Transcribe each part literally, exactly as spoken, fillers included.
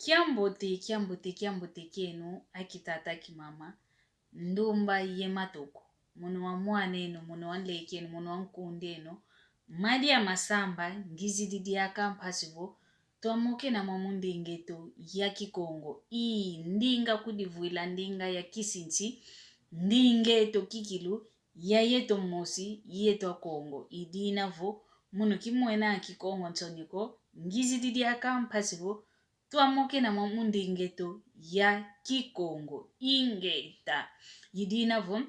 Kiambote, kiambote, kiambote kieno, akitata, akimama, ndumba ye matuku. Mono wa mwan'eno, mono wa nlek'eno, mono wa nkund'eno. Madia Masamba, ngizidi diaka mpasi vo twamokena mwa mu nding'eto ya Kikongo. Ii, ndinga kudivwila, ndinga ya kisinsi, nding'eto kikilu, ya yeto mosi, yeto Akongo. I dina vo, mono kimwena Kikongo nsoni ko, ngizidi diaka mpasi vo twamokena mwa mu nding'eto ya Kikongo. Ingeta. I dina vo,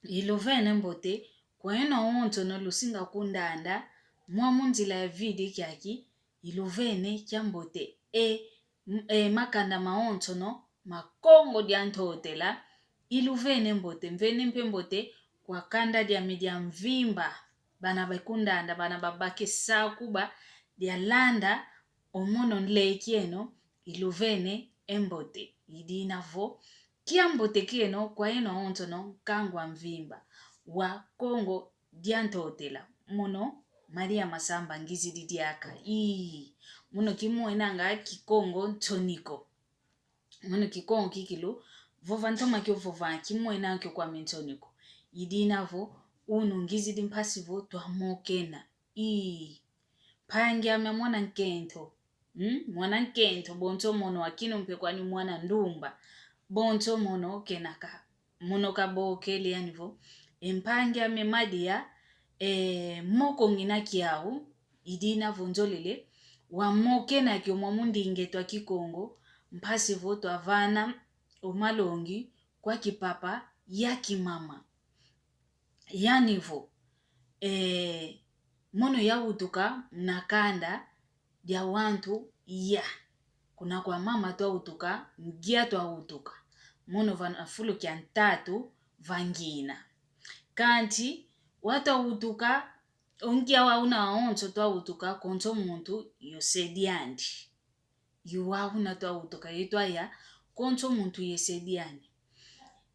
iluvene mbote kwa yeno awonsono lusinga kundanda mwa mu nzila ya video kiaki, iluvene kiambote. E, m-, e, makanda mawonsono ma Kongo dia Ntotela, iluvene mbote, mvene mpe mbote kwa kanda diame dia mvimba, bana bakundanda, bana babakesa kuba dia landa, o mono nleki eno, iluvene e mbote. I dina vo, kiambote kieno kwa yeno awonsono nkangu wa mvimba wa Kongo dia Ntotela. Mono Madia Masamba ngizidi diaka. Ii, mono kimwenanga Kikongo nsoni ko. Mono Kikongo kikilu, vova ntoma kio vova, kimwena kio kwame nsoni ko. I dina vo, unu ngizidi mpasi vo twamokena. Ii, mpangi ame mwana nkento. Hmm? Mwana nkento, bonso mono akinu mpe kwani mwana ndumba. Bonso mono kenaka. Mono kabokele yani vo, e mpangi ame Madia, e, moko ngina kiau, i dina vo nzolele wamokena kio mwa mu nding'eto a Kikongo, mpasi vo twavana o malongi kwa kipapa ya kimama. Yani vo, e, mono yawutuka muna kanda dia wantu ya. Kuna kwa mama twawutuka, ngia twawutuka. Mono vana fulu kia ntatu vangina. Kanti, wa twawutuka, o ngia wa una wonso twawutuka, konso muntu yo se diandi. Yu wa una twawutuka, ye twaya, konso muntu ye se diandi.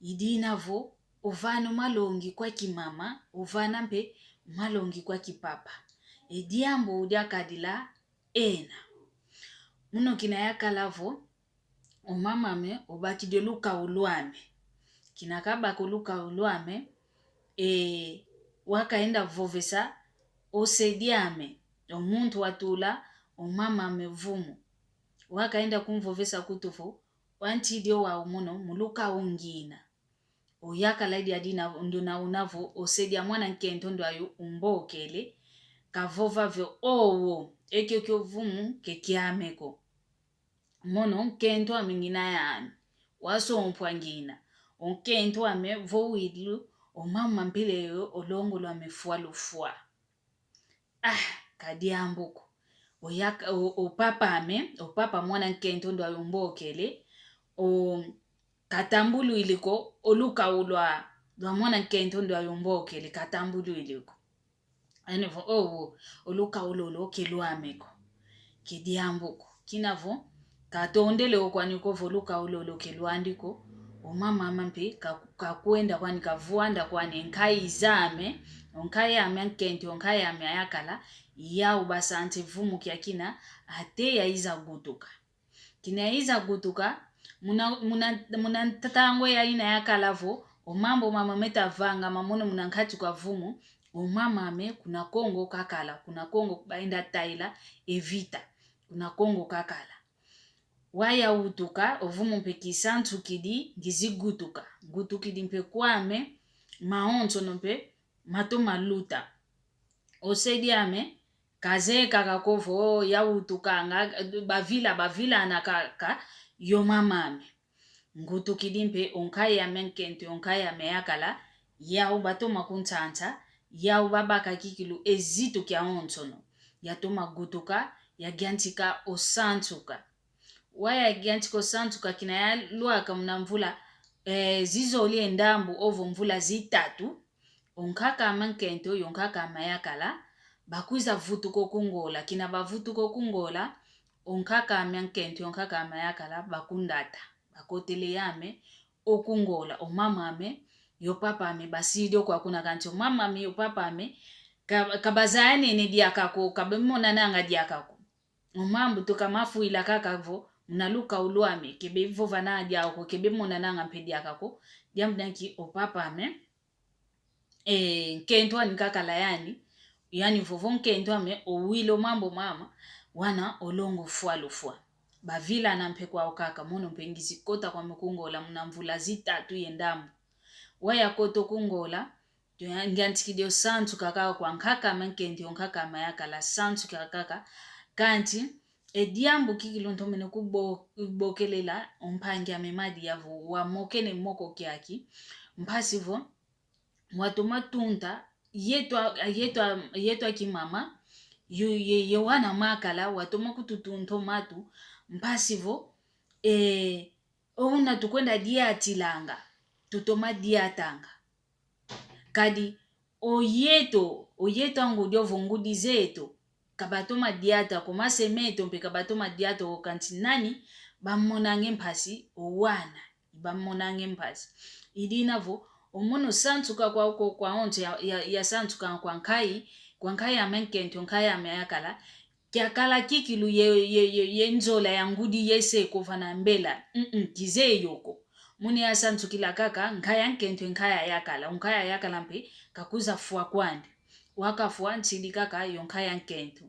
I dina vo, ovana o malongi kwa kimama, ovana mpe malongi kwa kipapa. E diambu diakadila ena. Mono kina yakala vo, o mama ame obakidi o lukau lwame. Kina kabaka o lukau lwame, e, wakaenda vovesa o se diame, o muntu watula o mama ame vumu. Wakaenda kumvovesa kutu vo, wantidi o wau mono mu lukau ngina. Oyakala dia dina nduna una vo, o se dia mwana nkento ndwayu umbokele, kavova vio, owo, e kiokio vumu ke kiame ko. Mono nkento ame ngina yami, wasompwa ngina. O nkento ame vo wilu, o mama mpila yo, o longo lwame fwa lufwa. Ah, ka diambu ko. Oya, o, o papa ame, o papa mwana nkento ndwayu umbokele, o katambulwili ko, o lukau lwa, lwa mwana nkento ndwayu umbokele, katambulwili ko. Ene vo, owo, o lukau lolo ke lwame ko. Ke diambu ko. Kina vo, katondele o kwani ko vo lukau lolo ke lwandi ko, o mama ame mpe ka-, kakwenda kwani, kavwanda kwani, e nkayi zame, o nkayi ame a nkento, o nkayi ame ayakala, yau basanse vumu kia kina, ate yaiza gutuka. Kina yaiza gutuka, muna, muna, muna ntangu yayina yakala vo, o mambu mama meta vangama mono muna nkati kwa vumu, o mama ame kuna Kongo kakala, kuna Kongo baenda tayila e vita, kuna Kongo kakala. Waya utuka, o vumu mpe kisansukidi, ngizi gutuka. Ngutukidi mpe kwame, mawonsono mpe matoma luta. O se diame, kazeye kaka ko vo yawutukanga, bavila, bavilana kaka, yo mama ame. Ngutukidi mpe o nkayi ame a nkento, o nkayi ame ayakala, yau batoma kunsansa, yau babaka kikilu e zitu kiawonsono. Yatoma gutuka, yayantika o sansuka. Waya yantika o sansuka kina yalwaka muna mvula, eh, zizoli e ndambu ovo mvula zitatu, o nkaka ame a nkento, yo nkaka ame ayakala, bakwiza vutuka o ku Ngola, kina bavutuka o ku Ngola, o nkaka ame a nkento, yo nkaka ame ayakala, bakundata, bakotele yame, o ku Ngola, o mama ame, yo papa ame, basidi o kwa kuna kansi, o mama ame, yo papa ame, ka-, kabazayanene diaka ko, kabamonananga diaka ko. O mambu tuka mafwila kaka vo, Muna lukau lwame, ke bevova nanga diau ko, ke bemonananga mpe diaka ko. Diambu dia nki? O papa ame, e, nkento ani kakala yani, yani vovo nkento ame, owila o mambu mama, wana olonga ofwa lufwa. Bavilana mpe kwau kaka, mono mpe ngizi kota kwame ku Ngola muna mvula zitatu ye ndambu. Wayakota ku Ngola, ngiantikidi osansuka kaka kwa nkak'ame nkento, nkak'ame yakala, sansuka kaka. Kanti, e diambu kikilu ntomene kubo-, kubokelela, o mpangi ame Madia vo, wamokene moko kiaki, mpasi vo, watoma tunta, yeto a-, yeto a-, yeto akimama, yo-, ye, ye wana makala, watoma kututunta o matu, mpasi vo, e, o una tukwenda diatilanga, tutoma diatanga. Kadi, o yeto, o yeto angudi ovo ngudi zeto, kabatoma diata ko, mase meto mpe kabatoma diata ko, kanti nani? Bamonange mpasi, o wana, bamonange mpasi. I dina vo, o mono sansuka kwa, kwa, kwa onso ya, ya, yasansuka kwa nkayi, kwa nkayi ame nkento, nkayi ame yakala, kiakala kikilu ye, ye, ye, ye nzola ya ngudi yese ko vana mbela. Mm-mm, kizeye yo ko. Muna yasansukila kaka, nkaya nkento, nkaya yakala. Nkaya yakala mpe, kakwiza fwa kwandi. Wakafwa, nsidi kaka, yo nkaya nkento.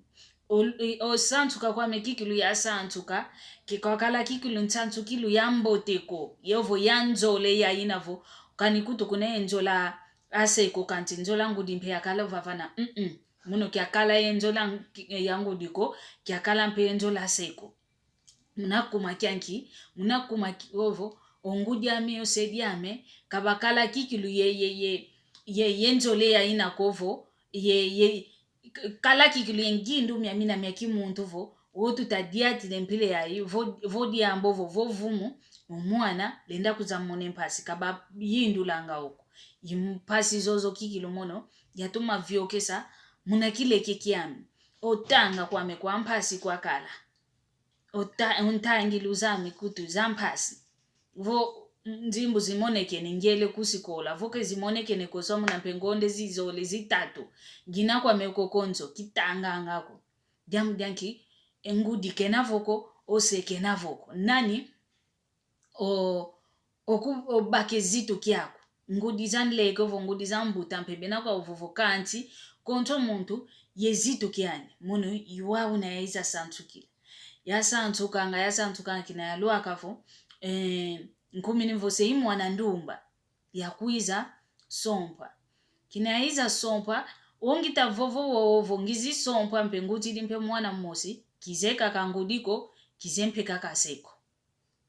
O, o sansuka kwame kikilu yasansuka, ke kwakala kikilu nsansukilu ya mbote ko. Yovo ya nzole ya ina vo, kani kutu kuna ye nzola ase ko, kanti nzola ngudi mpe yakala vavana. Mm-mm. Mono kiakala ye nzola nk-, ya ngudi ko, kiakala mpe ye nzola ase ko. Muna kuma kianki, muna kuma ki-, ovo, o ngudi ame, o se diame, kabakala kikilu ye, ye, ye, ye, ye nzole ya ina ko vo, ye, ye, k-, kala kikilu ye ngindu miamina mia kimuntu vo, o tuta diatile mpila yayi, vo, vo diambu vo, vo vumu, o mwana, lenda kwiza mona mpasi, kabayindulanga o ko. I mpasi zozo kikilu mono, yatoma viokesa, muna kileke kiame. O tanga kwame kwa mpasi kwakala. O ta-, o ntangilu zame kutu za mpasi. Vo nzimbu zimonekene ngele ku sikola, vo ke zimonekene ko, swa muna mpe ngonde zizole zitatu, ngina kwame ko konso, kitanganga ko. Diambu dia nki? E ngudi kena vo ko, o se kena vo ko. Nani? O, oku-, obake zitu kiaku. Ngudi za nleke ovo ngudi za mbuta mpe bena kwau vovo, kanti konso muntu ye zitu kiani. Mono i wau una yaiza sansukila. Yasansukanga, yasansukanga kina yalwaka vo, eh, nkumini vo se i mwana ndumba. Yakwiza sompwa. Kina yaiza sompwa, o ngita vovo wowo vo ngizi sompwa mpe ngutidi mpe mwana mosi, kize kaka ngudi ko, kize mpe kaka se ko.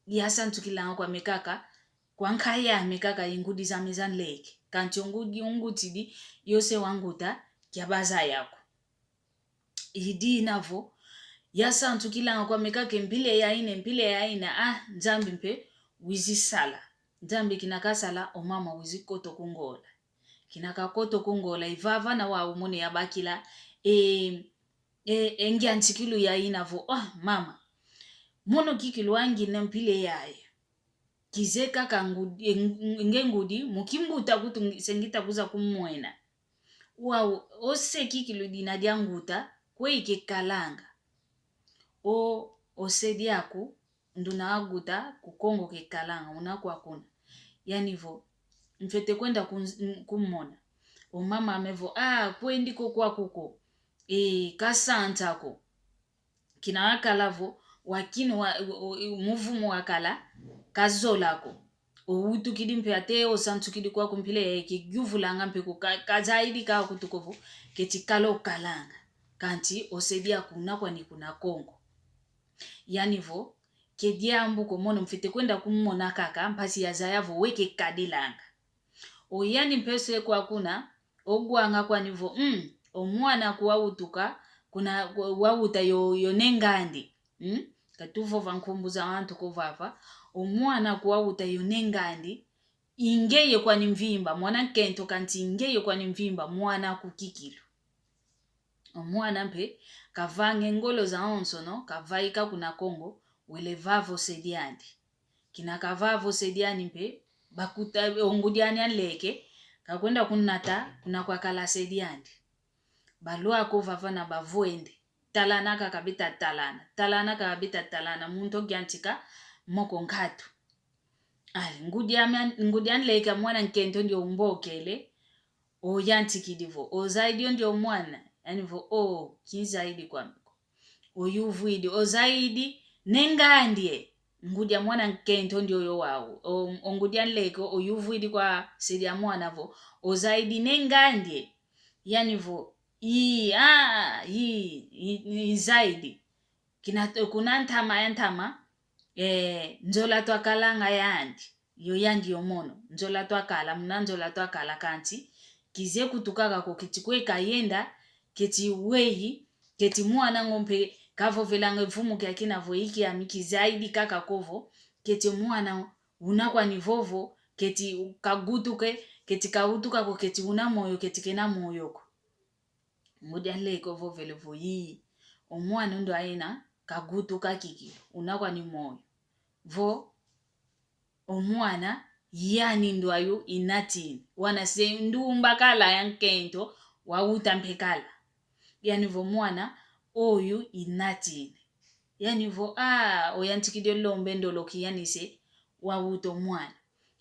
Yasansukilanga kwame kaka, kwa nkaya ame kaka i ngudi zame za nleke. Kanti o ngudi ungutidi, yo se wanguta, kiabaza yako. I dina vo, yasansukilanga kwame kaka e mpila ya ina, e mpila ya ina, ah, Nzambi mpe wizi sala. Nzambi kina kasala, o mama wizi koto ku Ngola. Kina kakoto ku Ngola, i vavana wau mono yabakila, e, e, e ngiantikilu ya ina vo, ah, mama. Mono kikilu angina mpila yayi. Kize kaka ngudi, e, ng-, nge ngudi, mu kimbuta kutu ngi-, se ngita kwiza kumwena. Wau, o se kikilu dina dia nguta, kwe ikekalanga. O, o se diaku, nduna wa nguta, ku Kongo kekalanga, una kwa kuna. Yani vo, mfwete kwenda kun-, kumona. O mama ame vo, ah, kwendi ko kwaku ko. E, kasanta ko. Kina wakala vo, wakinu wa, o, o, muvumu wakala, kazola ko. Owutukidi mpe ate osansukidi kwaku mpila yayi ke yuvulanga mpe ko ka-, kazaidi ka kutu ko vo, keti kala okalanga. Kanti o se diaku una kwani kuna Kongo. Yani vo, ke diambu ko mono mfwete kwenda kumona kaka, mpasi yazaya vo we kekadilanga. O yani mpe se kwa kuna, ogwanga kwani vo, mm, o mwana ku wawutuka, kuna, wawuta yo, yo ne ngandi. Mm? Katuvova nkumbu za wantu ko vava, o mwana ku wawuta yo ne ngandi, i ngeye kwani mvimba, mwana nkento kanti i ngeye kwani mvimba, mwana ku kikilu. O mwana mpe, kavange ngolo zawonsono, kavaika kuna Kongo, wele vava o se diandi. Kina kavava o se diandi mpe, bakuta o ngudi andi anleke, kakwenda kunata, kuna kwakala se diandi. Balwaka o vava na bavwende. talana kaka beta talana, talana kaka beta talana, muntu oyantika moko nkatu. Ali, ngudi a mia-, ngudi a nleke a mwana nkento ndio umbokele, oyantikidi vo, ozaidi o ndio mwana, yani vo, o, kinzaidi kwame ko. Oyuvwidi, ozaidi, ne ngandi e. Ngudi a mwana nkento ndioyo wau. O, o ngudi a nleke, oyuvwidi kwa se dia mwana vo, ozaidi ne ngandi e. Yani vo, i, a, i, i, i zaidi. Kina, kuna ntama ya ntama, eh, nzola twakalanga yandi. Yo yandi yo mono. Nzola twakala, muna nzola twakala kanti. Kize kutukaka ko keti kwe kayenda, keti weyi, keti mwana ngo mpe kavovelanga e vumu kiakina vo iki ami kizaidi kaka ko vo, keti mwana una kwani vovo, keti kagutuke, keti kautuka ko keti una moyo, keti kena moyo ko. Ngudi a nleke ovovele vo ii, o mwana ndo ayina kagutuka kikilu, una kwani moyo. Vo, o mwana, yani ndo ayu inatini. Wana se ndumba kala ya nkento, wauta mpe kala. Yani vo mwana, oyu inatini. Yani vo, a, oyantikidi olombe ndoloki yani se, wauta o mwana.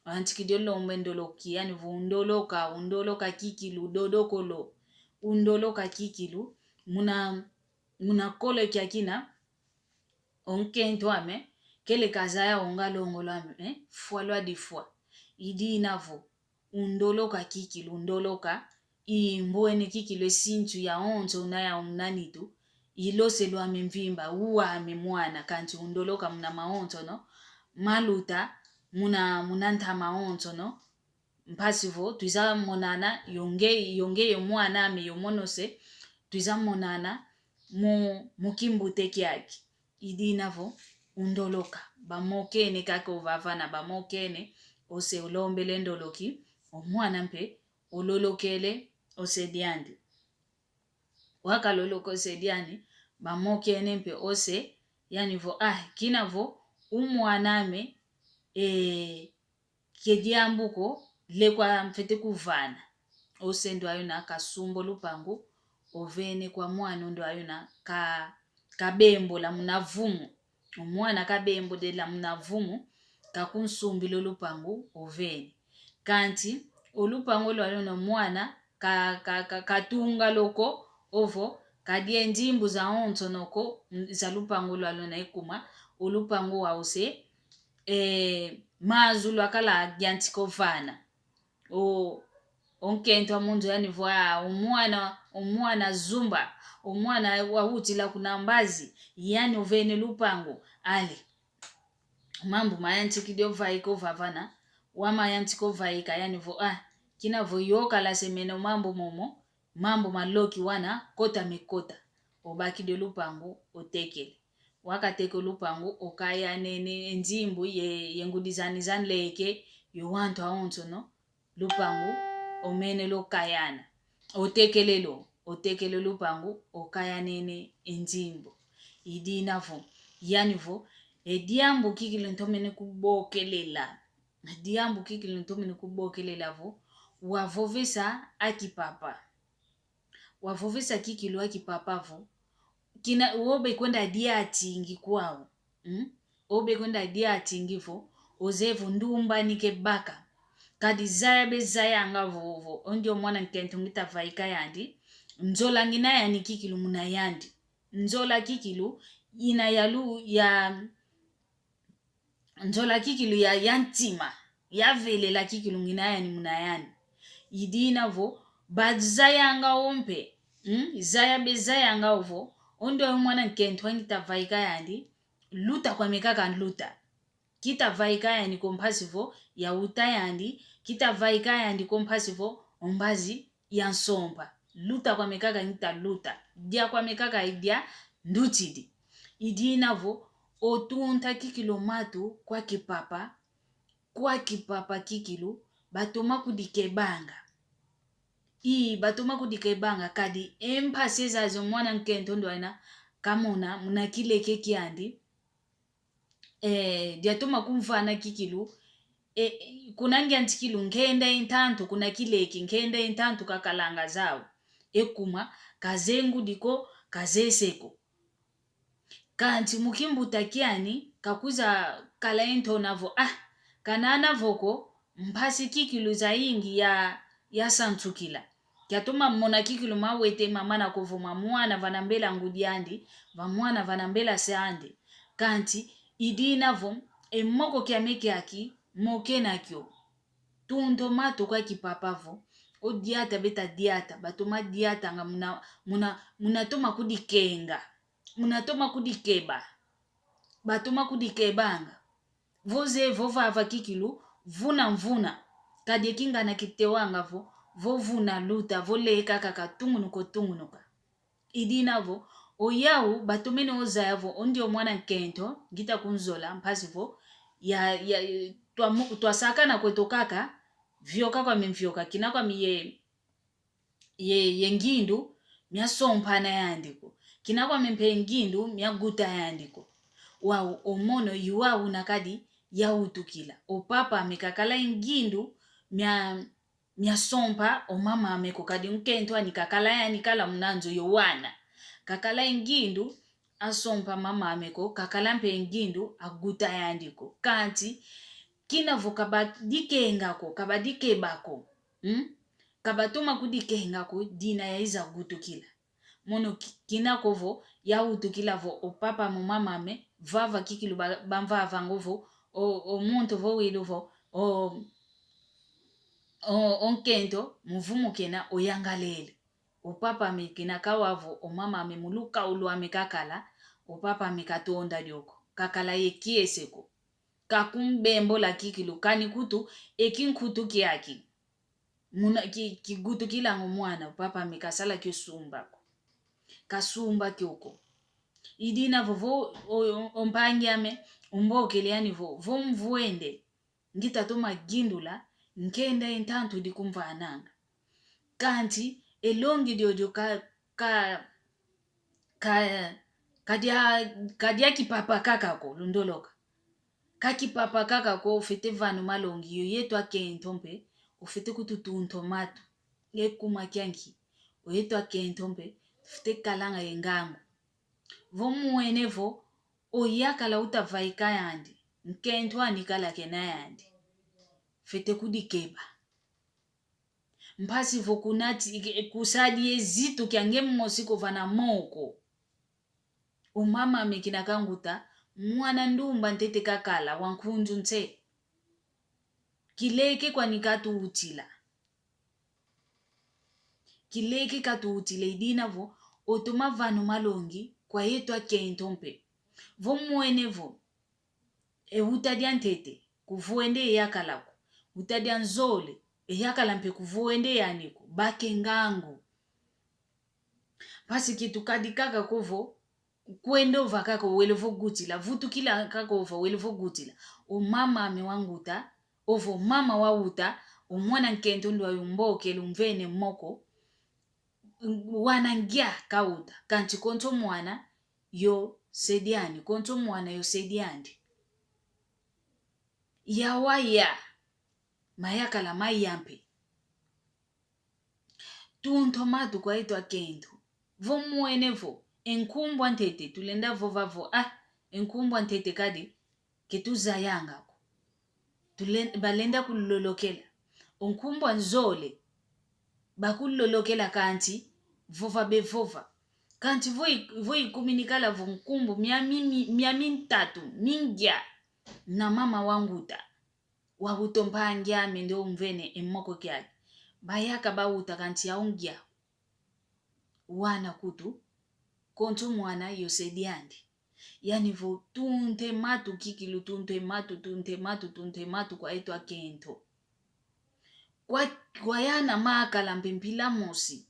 Oyantikidi olombe ndoloki yani vo undoloka, undoloka kikilu, dodokolo. Undoloka kikilu, muna, muna kolo kiakina, o nkento ame, kele kazaya onga longolo ame, eh, fwa lwadi fwa. Idina vo, undoloka kikilu, undoloka, imbwene kikilu e sintu yawonso una ya una nitu, ilosele ame mvimba, uwa ame mwana, kanti undoloka muna mawonsono, maluta, muna, muna ntama wonsono, mpasi vo, twiza monana, yo nge, yo nge yo mwana ame yo mono se, twiza monana, mu, mu kimbute kiaki. Idina vo, undoloka. Bamokene kaka ovavana, bamokene, ose olombele ndoloki, o mwana mpe, ololokele, ose diandi. Wakaloloka ose diandi, bamokene mpe ose, yani vo, ah, kina vo, o mwana ame, eh, ke diambu ko, lekwa mfwete kuvana. Ose ndo ayuna kasumba o lupangu, ovene kwa mwana ndo ayuna ka, kabembola muna vumu. O mwana kabembolela muna vumu, kakunsumbila o lupangu, ovene. Kanti, o lupangu lwaluna o mwana, ka, ka, ka, katunga lo ko, ovo, kadia e nzimbu zawonsono ko, za lupangu lwaluna ekuma, o lupangu wau se, eh, mazu lwakala yantika ovana. O, o nkento a mu nzo yani vo, ah, o mwana, o mwana zumba, o mwana wawutila kuna mbazi, yani ovene lupangu, ale. Mambu mayantikidi ovaika ovavana, wa mayantika ovaika yani vo, ah, kina vo yo kala se mene o mambu momo, mambu maloki wana, kota me kota. Obakidi o lupangu, otekele. Wakateke o lupangu, okayanene e nzimbu ye, ye ngudi zani za nleke, yo wantu awonsono, lupangu, omene lo kayana. Otekele lo, otekele o lupangu, okayanene e nzimbu. Idina vo, yani vo, e diambu kikilu ntomene kubokelela. E diambu kikilu ntomene kubokelela vo, wavovesa a kipapa. Wavovesa kikilu a kipapa vo, kina, obe kwenda dia atingi kwau. Mm? Obe kwenda dia atingi vo, ozeye vo ndumba ni kebaka. Kadi zaya be zayanga vo, vo, o ndio mwana nkento ngita vaika yandi, nzola ngina yani kikilu muna yandi. Nzola kikilu, ina ya lu-, ya, nzola kikilu ya, ya ntima, ya velela kikilu ngina yani muna yani. Idina vo, bazayanga o mpe, mm? Zaya be zayanga o vo, o ndio mwana nkento ngita vaika yandi, luta kwame kaka nluta. Kita vaika yandi ko mpasi vo, ya uta yandi, kita vaika yandi ko mpasi vo, o mbazi, ya nsompa. Luta kwame kaka ngita luta. Dia kwame kaka idia ndutidi. Idina vo, otunta kikilu o matu kwa kipapa, kwa kipapa kikilu, batoma kudikebanga. Ii, batoma kudikebanga, kadi e mpasi zazo mwana nkento ndo ayina kamona, muna kileke kiandi, eh, diatoma kumvana kikilu, eh, kuna ngiantikilu nkenda e ntantu, kuna kileke nkenda e ntantu kakalanga zau. Ekuma, kazeye ngudi ko, kazeye se ko. Kanti mu kimbuta kiani, kakwiza kala ye ntona vo, ah, kanana vo ko, mpasi kikilu zayingi ya, yasansukila. Kiatoma mona kikilu mawete mamana ko vo mamwana vana mbela ngudi andi, vamwana vana mbela se andi. Kanti, i dina vo, e moko kiame kiaki, mo kena kio. Tunto matu kwa kipapa vo, o diata beta diata, batoma diatanga muna, muna, muna toma kudikenga. Muna toma kudikeba. Batoma kudikebanga. Vo ze, vo vava kikilu, vuna mvuna. Kadi e kingana kitewanga vo, vo vuna luta, vo leka kaka tungunuka o tungunuka. I dina vo, oyau, batomene ozaya vo, o ndio mwana nkento, ngita kunzola, mpasi vo, ya, ya, twa mu-, twasakana kweto kaka, vioka kwame mvioka, kina kwame ye, ye, ye ngindu, miasompana yandi ko. Kina kwame mpe ngindu, miaguta yandi ko. Wau, o mono, i wau una kadi, yawutukila. O papa ame kakala ye ngindu, mia, miasompa o mama ame ko, kadi nkento ani kakala yani kala muna nzo yo wana. Kakala ye ngindu asompa mama ame ko, kakala mpe ye ngindu aguta yandi ko. Kanti, kina vo kabadikenga ko, kabadikeba ko. Hmm? Kabatoma kudikenga ko, dina yaiza gutukila. Mono ki-, kina ko vo, yawutukila vo, o papa mo mama ame, vava kikilu ba-, bamvavanga vo, o, o muntu vo wilu vo, o, o, o nkento, muvu mukena, oyangalele. O papa ame kina kawa vo, o mama ame mu lukaulu ame kakala, o papa ame katonda dio ko, kakala ye kiese ko. Kakumbembola kikilu, kani kutu, e kinkutu kiaki. Muna ki, kigutukilanga o mwana, o papa ame kasala kio sumba ko. Kasumba kio ko. I dina vo, vo, o, o, o mpangi ame, umbokele yani vo, vo mvwende, ngita toma gindula, nkenda ye ntantu dikumvananga. Kanti, e longi diodio ka, ka, ka, kadia, kadia kipapa kaka ko, lundoloka. Ka kipapa kaka ko, ofwete vana malongi, yo yeto akento mpe, ofwete kututunto matu. Nge kuma kianki, o yeto akento mpe, tufwete kalanga ye ngangu. Vo mwene vo, oyakala utavaika yandi, nkento ani kala kena yandi. Fwete kudikeba. Mpasi vo kunati, kusadi ye zitu kia nge mosi ko vana moko. O mama ame kina kanguta, mwana ndumba ntete kakala, wa nkunzu nse. Kileke kwani katuutila. Kileke katuutila i dina vo, otoma vana malongi, kwa yeto akento mpe. Vo mwene vo, e uta dia ntete, kuvwende eyakala ko. Uta dia nzole, eyakala mpe kuvwende yani ko. Baka e ngangu. Mpasi kitukadi kaka ko vo, kwenda ova kaka wele vo gutila, vutukila kaka ova wele vo gutila. O mama ame wa nguta, ovo mama wa uta, o mwana nkento ndwa yumbokele umvene moko, wana ngia kauta, kanti konso mwana yo se diani, konso mwana yo se diandi. Yawa ya, mayakala maya mpe. Tunto matu kwa yeto akento. Vo mwene vo, e nkumbu a ntete, tulenda vova vo, ah, e nkumbu a ntete kadi, ke tuzayanga ko. Tulen-, balenda kulolokela. O nkumbu a nzole, bakulolokela kanti, vova bevova. Kanti vo i-, vo ikuminikala vo nkumbu, mia mi-, mi-, mia mintatu, mingia, na mama wa nguta. Wa uta o mpangi ame nde umvene e moko kiaki. Bayaka bauta kanti ya ungia. Wana kutu, konso mwana yo se diandi. Yani vo tunte matu kikilu, tunte matu, tunte matu, tunte matu kwa yeto akento. Kwa, kwa yana makala mpe mpila mosi.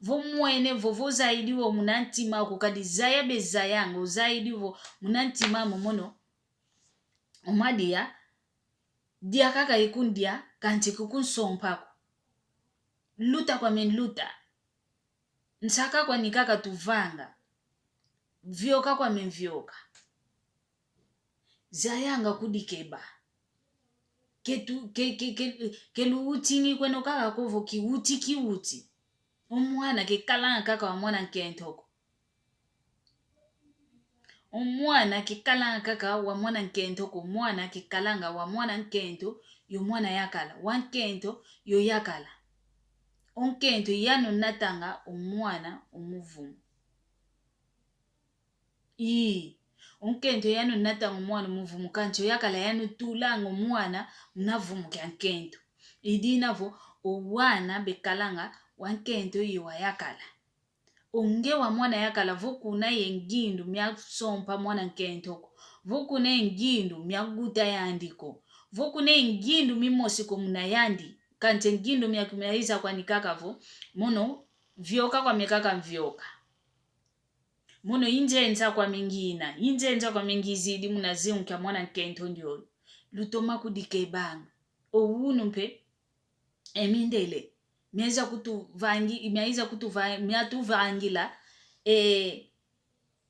Vo mwene vo, vo zaidi wo muna ntima aku kadi zaya bezayanga, zaidi wo muna ntima amo mono. O madia, dia kaka ikundia, kanti kukunsompa ko. Luta kwame nluta. Nsaka kwani kaka tuvanga. Vioka kwame mvioka. Zayanga kudikeba. Ke tu-, ke, ke, ke, ke luutingi kweno kaka ko vo kiuti, kiuti. O mwana ke kalanga kaka wa mwana nkento ko. O mwana kikalanga kaka wa mwana nkento ko, mwana kikalanga wa mwana nkento yo mwana yakala, wa nkento yo yakala. O nkento yanu natanga o mwana o muvumu. Ii, o nkento yanu natanga o mwana o muvumu, kansi o yakala yanu tulanga o mwana muna vumu kia nkento. I dina vo, o wana bekalanga wa nkento ye wa yakala. O nge wa mwana yakala vo kuna ye ngindu mia sompa mwana nkento ko. Vo kuna ye ngindu mia guta yandi ko. Vo kuna ye ngindu mimosi ko muna yandi. Kansi ngindu miaki miaiza kwani kaka vo, mono vioka kwame kaka mvioka. Mono inzenza kwame ngina, inzenza kwame ngizidi muna zimu kia mwana nkento ndioyo. Lutoma kudikebanga. O unu mpe, e mindele miaiza kutuvangi-, miaiza kutuva-, miatuvangila, e,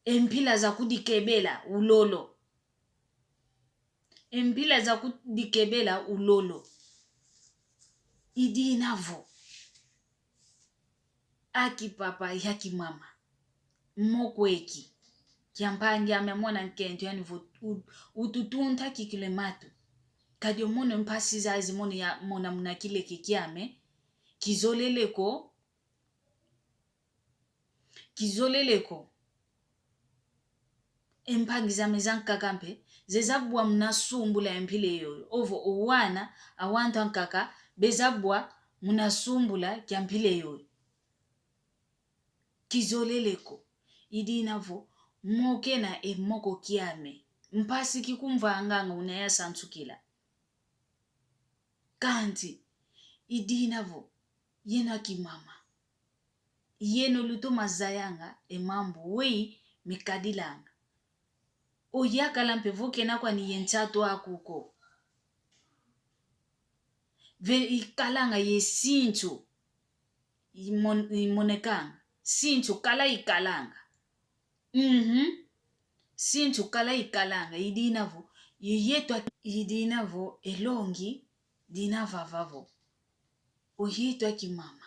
e mpila za kudikebela ulolo. E mpila za kudikebela ulolo. I dina vo, aki papa, yaki mama, moko eki kia mpangi ame mwana nkento yani vo u-, ututunta kikile matu. Kadi o mono mpasi zazi mono ya mona muna kileke kiame, kizolele ko, kizolele ko. E mpangi zame zankaka mpe zeza bwa muna sumbula ya mpila yoyo. Ovo o wana a wantu ankaka beza bwa muna sumbula kia mpila yoyo. Kizolele ko. I dina vo, mokena e moko kiame. Mpasi kikumvanganga una yasansukila. Kansi, i dina vo, yeno aki mama. Yeno lutoma zayanga e mambu weyi mikadilanga. O yakala mpe vo kena kwani ye nsatu aku ko. Ve ikalanga ye sintu. Imon-, imonekanga. Sintu kala ikalanga. Mhm. Sintu kala ikalanga. I dina vo, ye yeto a-, i dina vo, e longi dina vava vo, o yeto aki mama.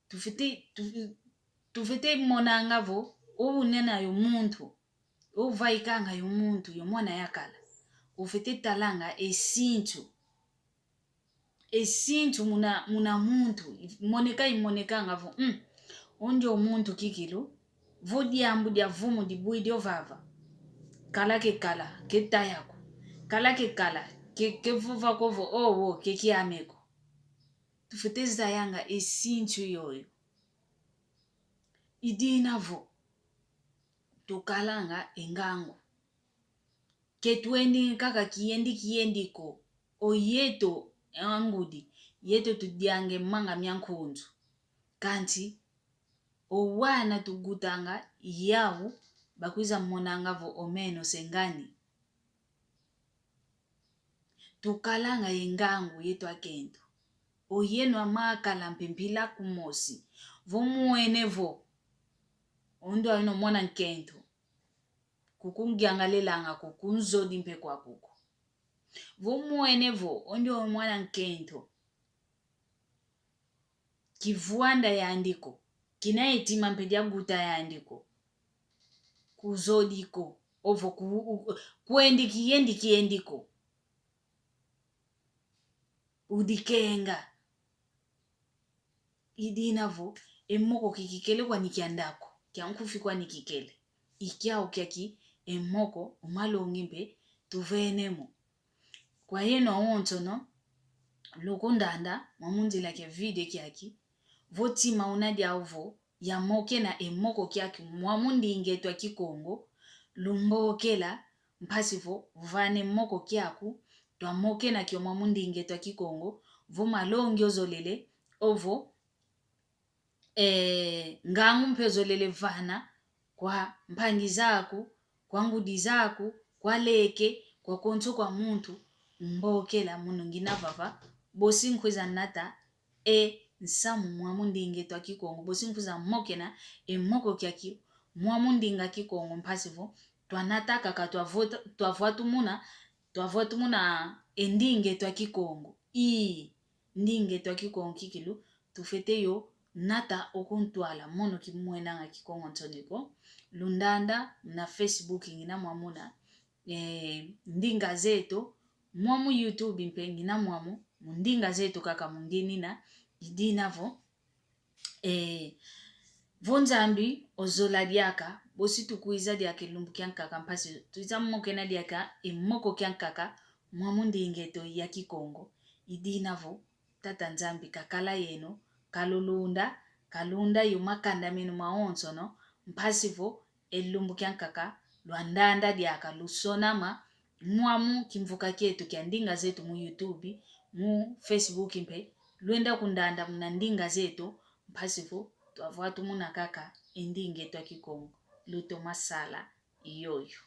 Tufwete, tu-, tufwete monanga vo, o unena yo muntu, o vaikanga yo muntu, yo mwana yakala. Ufwete talanga e sintu. E sintu muna, muna muntu, moneka imonekanga vo, mm, o ndio muntu kikilu, vo diambu dia vumu dibwidi o vava. Kala kekala, ketaya ko. Kala kekala, ke, kevova ko vo, o wo, ke kiame ko. Tufwete zayanga e sintu yoyo. I dina vo, tukalanga e ngangu. Ke twendi kaka kiyendi kiyendi ko, o yeto angudi, yeto tudiange manga mia nkunzu. Kansi, o wana tugutanga, yau bakwiza monanga vo o meno se ngani. Tukalanga ye ngangu yeto akento. O yeno amakala mpe mpila kumosi. Vo mwene vo, o ndio ayeno mwana nkento. Kukungiangalelanga ko, kunzodi mpe kwaku ko. Vo mwene vo, o ndio mwana nkento. Kivwanda yandi ko. Kina ye tima mpe dia guta yandi ko. Kuzodi ko. Ovo ku-, u-, kwendi kiyendi kiyendi ko. Udikenga. I dina vo, e moko kikikele kwani kianda ko, kia nkufi kwani kikele. I kiau kiaki, e moko, o malongi mpe, tuvene mo. Kwa yeno awonsono, lukundanda, mwa mu nzila kia video kiaki, vo tima una diau vo, yamokena e moko kiaki mwa mu ndinga eto a Kikongo, lumbokela, mpasi vo, vana e moko kiaku, twamokena kio mwa mu ndinga eto a Kikongo, vo malongi ozolele, ovo, eh, ngangu mpe ozolele vana, kwa mpangi zaku, kwa ngudi zaku, kwa leke, kwa konso kwa muntu, mbokela munu ngina vava, bosi nkwiza nata, e nsamu mwa mu ndinga eto a Kikongo, bosi nkwiza mokena, e moko kiaki, mwa mu ndinga Kikongo mpasi vo, twanata kaka twavota-, twavwatumuna, twavwatumuna e ndinga eto a Kikongo. Ii, ndinga eto a Kikongo kikilu, tufwete yo nata okuntwala, mono kimwenanga Kikongo nsoni ko. Lundanda na Facebook ngina mwamuna, eh, ndinga zeto, mwamu YouTube mpe ngina mwamu, mu ndinga zeto kaka mungenina, i dina vo, eh, vo Nzambi ozola diaka, bosi tukwiza diaka e lumbu kiankaka, mpasi twiza mokena diaka e moko kiankaka, mwamu ndinga eto ya Kikongo. I dina vo, Tata Nzambi kakala yeno, kalulunda, kalunda yo makanda meno mawonsono, mpasi vo e lumbu kiankaka, lwandanda diaka, lusonama, mwamu kimvuka kieto kia ndinga zeto mu YouTube, mu Facebook mpe, lwenda kundanda muna ndinga zeto, mpasi vo twavwa tumona kaka e ndinga eto a Kikongo. Lutoma sala yoyo.